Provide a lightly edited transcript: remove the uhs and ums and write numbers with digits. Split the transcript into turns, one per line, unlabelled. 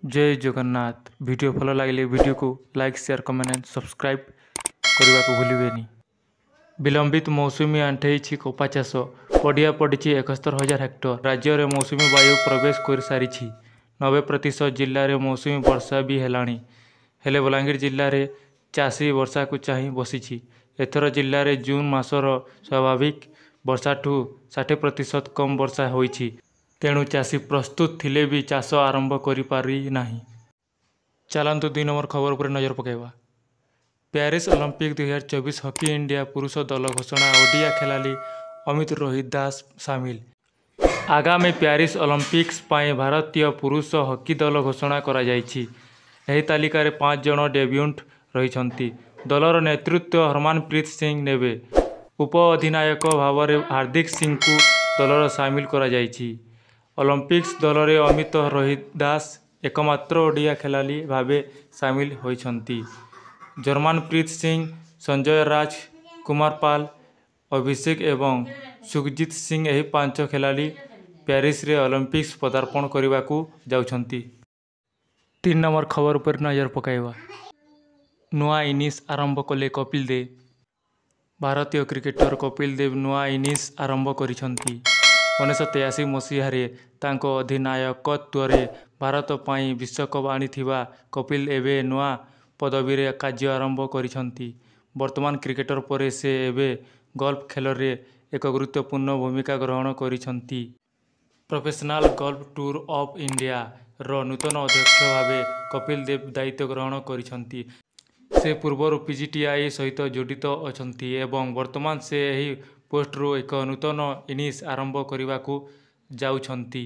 ଜୟ Jagannath. Video ଭଲ ଲାଗିଲେ ଭିଡ଼ିଓକୁ like, share, comment and subscribe କରିବାକୁ ଭୁଲିବେନି। ବିଳମ୍ବିତ ମୌସୁମୀ ଆଣ୍ଠେଇଛି କପା ଚାଷ, ପଡ଼ିଆ ପଡ଼ିଛି 71,000 ହେକ୍ଟର। ରାଜ୍ୟରେ ମୌସୁମୀ ବାୟୁ ପ୍ରବେଶ କରିସାରିଛି। 90% ଜିଲ୍ଲାରେ ମୌସୁମୀ ବର୍ଷା ବି ହେଲାଣି। ହେଲେ ବଲାଙ୍ଗୀର ଜିଲ୍ଲାରେ ଚାଷୀ ବର୍ଷାକୁ ଚାହିଁ ବସିଛି। ଏଥର ଜିଲ୍ଲାରେ ଜୁନ୍ ମାସର ସ୍ୱାଭାବିକ ବର୍ଷାଠୁ 60% କମ୍ ବର୍ଷା ହୋଇଛି। ତେଣୁ ଚାଷୀ ପ୍ରସ୍ତୁତ ଥିଲେ ବି ଚାଷ ଆରମ୍ଭ କରିପାରିନାହିଁ। ଚାଲନ୍ତୁ 2 ନମ୍ବର ଖବର ଉପରେ ନଜର ପକାଇବା। ପ୍ୟାରିସ୍ ଅଲିମ୍ପିକ୍ 2024 ହକି ଇଣ୍ଡିଆ ପୁରୁଷ ଦଳ ଘୋଷଣା, ଓଡ଼ିଆ ଖେଳାଳି ଅମିତ ରୋହିତ ଦାସ ସାମିଲ। ଆଗାମୀ ପ୍ୟାରିସ୍ ଅଲିମ୍ପିକ୍ସ ପାଇଁ ଭାରତୀୟ ପୁରୁଷ ହକି ଦଳ ଘୋଷଣା କରାଯାଇଛି। ଏହି ତାଲିକାରେ 5 ଜଣ ଡେବ୍ୟୁଣ୍ଟ ରହିଛନ୍ତି। ଦଳର ନେତୃତ୍ୱ ହରମନପ୍ରୀତ ସିଂ ନେବେ। ଉପ-ଅଧିନାୟକ ଭାବରେ ହାର୍ଦ୍ଦିକ ସିଂଙ୍କୁ ଦଳରେ ସାମିଲ କରାଯାଇଛି। ଅଲିମ୍ପିକ୍ସ ଦଳରେ ଅମିତ ରୋହିତ ଦାସ ଏକମାତ୍ର ଓଡ଼ିଆ ଖେଳାଳି ଭାବେ ସାମିଲ ହୋଇଛନ୍ତି। ଜର୍ମାନପ୍ରୀତ ସିଂ, ସଞ୍ଜୟ ରାଜ କୁମାର ପାଲ, ଅଭିଷେକ ଏବଂ ସୁଖଜିତ ସିଂ ଏହି 5 ଖେଳାଳି ପ୍ୟାରିସରେ ଅଲିମ୍ପିକ୍ସ ପଦାର୍ପଣ କରିବାକୁ ଯାଉଛନ୍ତି। 3 ନମ୍ବର ଖବର ଉପରେ ନଜର ପକାଇବା। ନୂଆ ଇନିଂସ ଆରମ୍ଭ କଲେ କପିଲ ଦେବ। ଭାରତୀୟ କ୍ରିକେଟର କପିଲ ଦେବ ନୂଆ ଇନିଂସ ଆରମ୍ଭ କରିଛନ୍ତି। 1983 ମସିହାରେ ତାଙ୍କ ଅଧିନାୟକତ୍ୱରେ ଭାରତ ପାଇଁ ବିଶ୍ୱକପ୍ ଆଣିଥିବା କପିଲ ଏବେ ନୂଆ ପଦବୀରେ କାର୍ଯ୍ୟ ଆରମ୍ଭ କରିଛନ୍ତି। ବର୍ତ୍ତମାନ କ୍ରିକେଟର ପରେ ସେ ଏବେ ଗଲ୍ଫ ଖେଳରେ ଏକ ଗୁରୁତ୍ୱପୂର୍ଣ୍ଣ ଭୂମିକା ଗ୍ରହଣ କରିଛନ୍ତି। ପ୍ରଫେସନାଲ ଗଲ୍ଫ ଟୁର୍ ଅଫ୍ ଇଣ୍ଡିଆର ନୂତନ ଅଧ୍ୟକ୍ଷ ଭାବେ କପିଲ ଦେବ ଦାୟିତ୍ୱ ଗ୍ରହଣ କରିଛନ୍ତି। ସେ ପୂର୍ବରୁ ପିଜିଟିଆଇ ସହିତ ଜଡ଼ିତ ଅଛନ୍ତି ଏବଂ ବର୍ତ୍ତମାନ ସେ ଏହି ପୋଷ୍ଟରୁ ଏକ ନୂତନ ଇନିଂସ ଆରମ୍ଭ କରିବାକୁ ଯାଉଛନ୍ତି।